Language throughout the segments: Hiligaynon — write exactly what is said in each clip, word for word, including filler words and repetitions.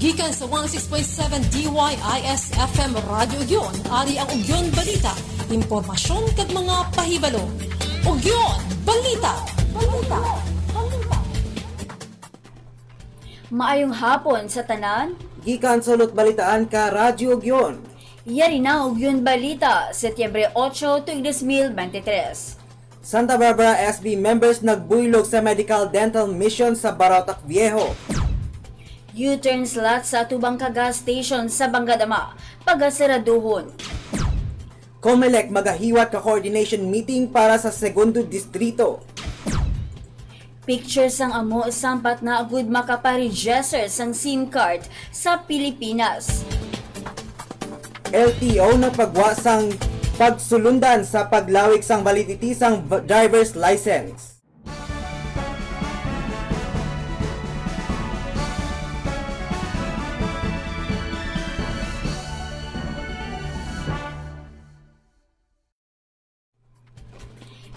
Gikan sa one oh six point seven D Y I S F M Radyo Ugyon, ari ang Ugyon Balita, impormasyon kag mga pahibalo. Ugyon Balita. Balita. Balita. Maayong hapon sa tanan. Gikan sa Ulot Balitaan ka Radyo Ugyon. Yari na Ugyon Balita, Setyembre ocho, tuig dos mil bente tres. Santa Barbara S B members nagbuylog sa medical dental mission sa Barotac Viejo. U-turn slot sa atubang ka gas station sa Banggadama, pagasaraduhon. Comelec magahiwat ka coordination meeting para sa Segundo Distrito. Picture sang amo sampat na gud makaparegister sang SIM card sa Pilipinas. L T O nagpagwa sang pagsulundan sa paglawig sang validity sang v-, driver's license.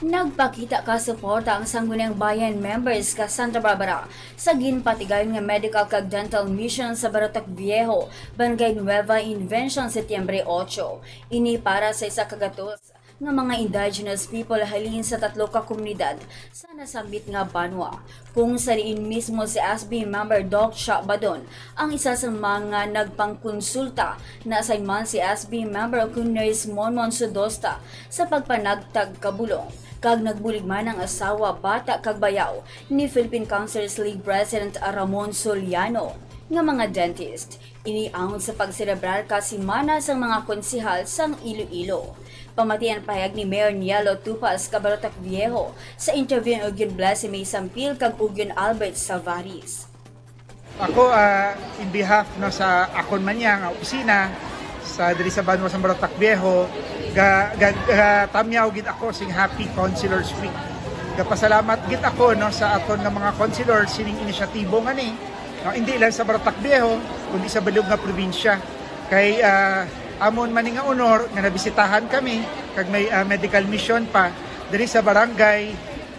Nagpakita ka suporta ang Sangguniang Bayan members ka Santa Barbara sa ginpatigayon nga medical kag dental mission sa Barotac Viejo, Barangay Nueva Invention, Setyembre ocho. Ini para sa isa ka gatos nga mga indigenous people halin sa tatlo ka komunidad sa nasambit nga banwa. Kung sa diin mismo si S B member Doc Shabadon ang isa sa mga nagpangkonsulta, nasayman si S B member kun Nurse Monmon Sudosta sa pagpanagtag kabulong, kag nagbulig man ang asawa, bata, kag bayaw ni Philippine Counselors League President Ramon Soliano nga mga dentist. Ini angon sa pagselebrar ka Semana sang mga Konsehal sang Iloilo. Pamati ang pahayag ni Mayor Nielo Tupas ka Barotac Viejo sa interview ni Ugyon Blessy May Sampil kag Ugyon Albert Savaris. Ako, ah, in behalf, no, sa akon man niya nga opisina sa diri sa banwa sa Barotac Viejo, ga, ga, ga tamyaw gid ako sing Happy Counselors Week. Gapasalamat gid ako, no, sa aton nga mga counselors sining inisyatibo nga ni, no, hindi lang sa Barotac Viejo, kundi sa bilog nga probinsya. Kay, ah, amon man ni nga honor nga nabisitahan kami kag may, ah, medical mission pa diri sa barangay,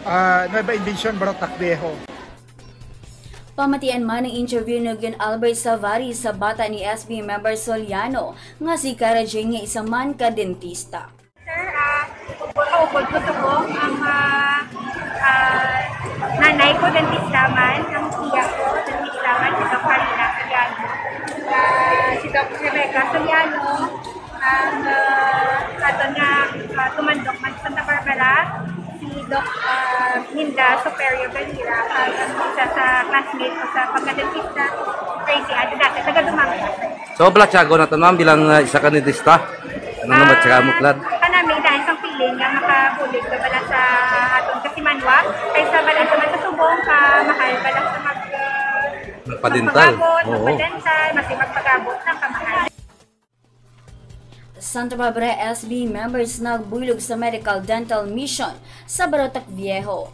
ah, Nueva Invention, Barotac Viejo. Pamatian man ang interview ni Ugyon Albert Savaris sa bata ni S B member Soliano nga si Cara Jane nga isa man ka dentista. Sir, ah, kaupod ko subong ang, ah, ah, nanay ko, dentista man, ang tiya ko, dentista man, si Doc Harina Soliano. Ah, si Doc Rebecca Soliano, ang, ah, aton nga, ah, tumandok man sa Santa Barbara, si Doc, ah, Minda Superio Galira, ang isa sa classmate ko sa pagka-dentista, Tracy Adi, dati taga Dumango. So, balatyagon naton, ma'am, bilang, ah, isa ka dentista. Ano naman, tsaka mo, Clad? Kanami, dahil sa feeling nga makabulig ka bala sa aton kasimanwa, kaysa bala sa man sa subong ka mahal bala sa mag, ah, Magpadental. Magpagabot, Oo. Magpadental, mas magpagabot ng kamahal. Santa Barbara S B members nagbuylog sa Medical Dental Mission sa Barotac Viejo.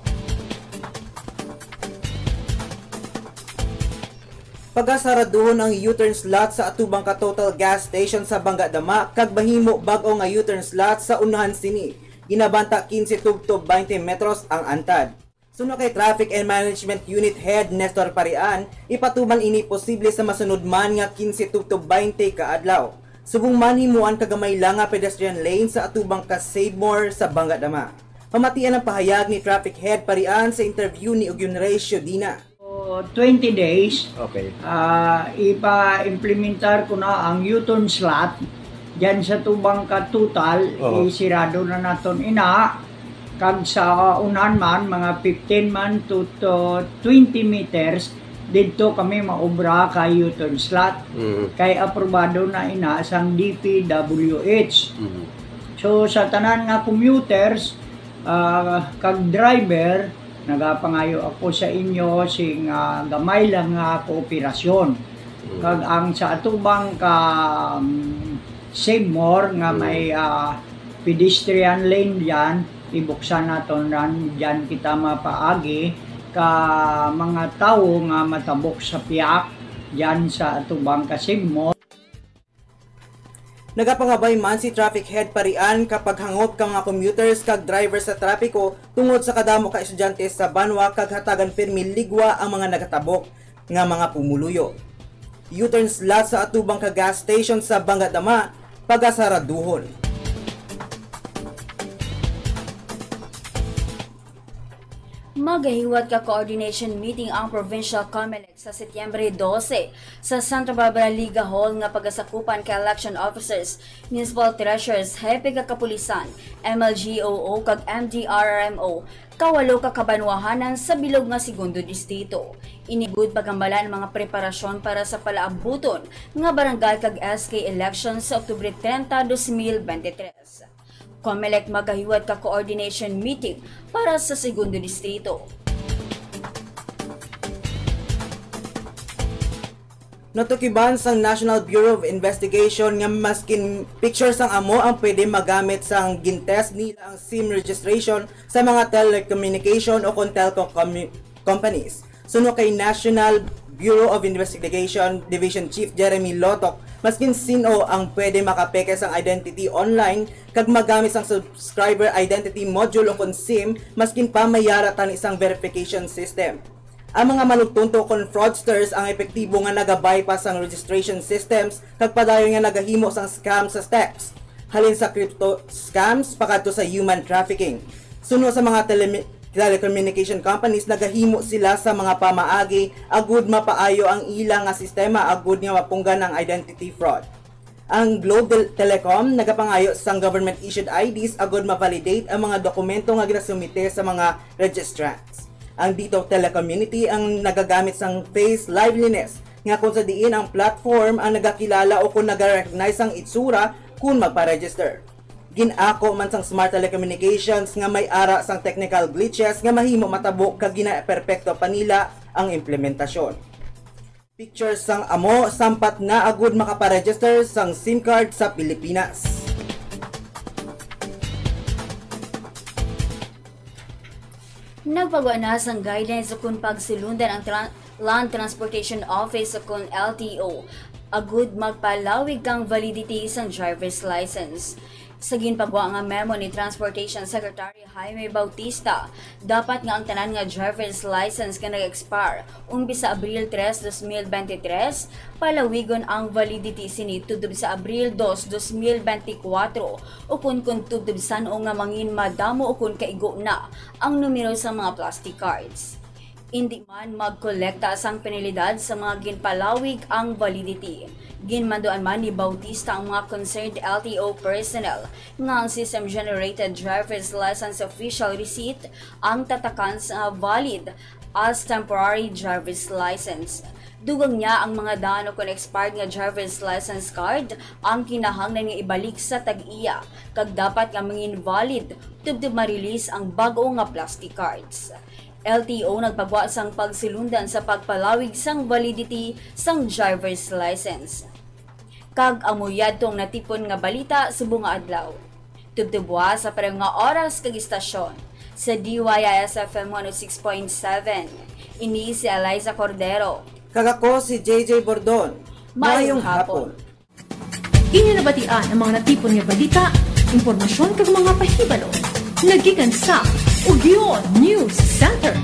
Pagasaraduhon ang U-turn slot sa atubang ka Total gas station sa Banggadama kag mahimo bag-o nga U-turn slot sa unahan sini. Ginabanta quince tubtob twenty metros ang antad. Suno kay Traffic and Management Unit Head Nestor Parian, ipatuman ini posible sa masunod man nga quince tubtob twenty ka adlaw. Subong man himuan ka gamay lang nga pedestrian lane sa atubang ka Save More sa Banggadama. Pamatian ang pahayag ni Traffic Head Parian sa interview ni Ugyon Rey Ciodina. So, twenty days, Okay. ah, ipa-implementar ko na ang U-turn slot dyan sa tubang ka Total, Oo. isirado na naton ina. Kag sa unahan man, mga fifteen man to, to twenty meters, didto kami maobra ka U-turn slot. Mhm. Kay aprobado na ina sang D P W H. Mhm. So, sa tanan nga commuters, ah, kag driver, nagapangayo ako sa inyo sing, ah, gamay lang nga kooperasyon. Mhm. Kag ang sa atubang ka, um, Save More nga Mm. may, ah, pedestrian lane diyan, ibuksan naton ran, diyan kita mapaagi ka mga tawo nga matabok sa piyak diyan sa atubang ka Save More. Nagapangabay man si Traffic Head Parian ka paghangop ka mga commuters kag driver sa trapiko tungod sa kadamo ka estudyante sa banwa kag hatagan pirmi ligwa ang mga nagatabok nga mga pumuluyo. U-turn slot sa atubang ka gas station sa Bangadama pagasaraduhon. Magahiwat ka coordination meeting ang Provincial Comelec sa Setyembre dose sa Santa Barbara Liga Hall nga pagasakupan ka election officers, municipal treasurers, hepe ka kapulisan, M L G O O kag M D R R M O, kawalo ka kabanwahanan sa bilog nga Segundo Distrito. Ini gud pagambalan ang mga preparasyon para sa palaabuton nga barangay kag S K election sa Oktubre treinta, dos mil veintitrés. Comelec magahiwat ka coordination meeting para sa Segundo Distrito. Natukiban sang National Bureau of Investigation nga maskin picture sang amo ang pwede magamit sang gintest nila ang SIM registration sa mga telecommunication o kon telco commu- companies. Suno kay National Bureau of Investigation Division Chief Jeremy Lotok, maskin sin-o ang pwede makapeke sang identity online kag magamit sang subscriber identity module o kon SIM, maskin pa may yara tani sang verification system. Ang mga malugtonto kon fraudsters ang epektibo nga nagabypass sang registration systems kag padayon nga nagahimo sang scam sa text, halin sa crypto scams pakadto sa human trafficking. Suno sa mga tele- telecommunication companies, nagahimo sila sa mga pamaagi agud mapaayo ang ila nga sistema agud nga mapunggan ang identity fraud. Ang Globe Tel- Telecom nagapangayo sang government-issued I Ds agud ma-validate ang mga dokumento nga ginasumite sa mga registrants. Ang Dito Telecommunity ang nagagamit sang Face Liveliness, nga kung sa diin ang platform ang nagakilala o kung nagarecognize sang itsura kung magpa-register. Gin-ako man sang Smart Telecommunications nga may ara sang technical glitches nga mahimo matabo kag ginaperpekto pa nila ang implementasyon. Picture sang amo sampat na agud makaparegister sang SIM card sa Pilipinas. Nagpagwa na sang guidelines ukon pagsulundan ang Tran- Land Transportation Office ukon L T O agud magpalawig kang validity sang driver's license. Sa ginpagwa nga memo ni Transportation Secretary Jaime Bautista, dapat nga ang tanan nga driver's license nga nag-expire umpisa Abril tres, dos mil bente-tres, palawigon ang validity sini tubtob sa Abril dos, dos mil bente-kuwatro, ukon kon tubtob san-o nga mangin madamo ukon kaigo na ang numero sa mga plastic cards. Indi man magkolekta sang penalidad sa mga ginpalawig ang validity. Ginmanduan man ni Bautista ang mga concerned L T O personnel nga ang system-generated driver's license official receipt ang tatakan sa valid as temporary driver's license. Dugang niya ang mga daan ukon expired nga driver's license card ang kinahanglan nga ibalik sa tag-iya, kag dapat nga mangin valid tubtob ma-release ang bag-o nga plastic cards. L T O nagpagwa sang pagsulundan sa pagpalawig sang validity sang driver's license. Kag amo yadto ang natipon nga balita subong nga adlaw. Tubtob sa pareho nga oras kag istasyon sa D Y I S F M one oh six point seven. Ini si Eliza Cordero. Kag ako si J J Bordon. Maayong hapon. Inyo nabatian ang mga natipon nga balita, impormasyon kag mga pahibalo nga gikan sa Ugyon News Center.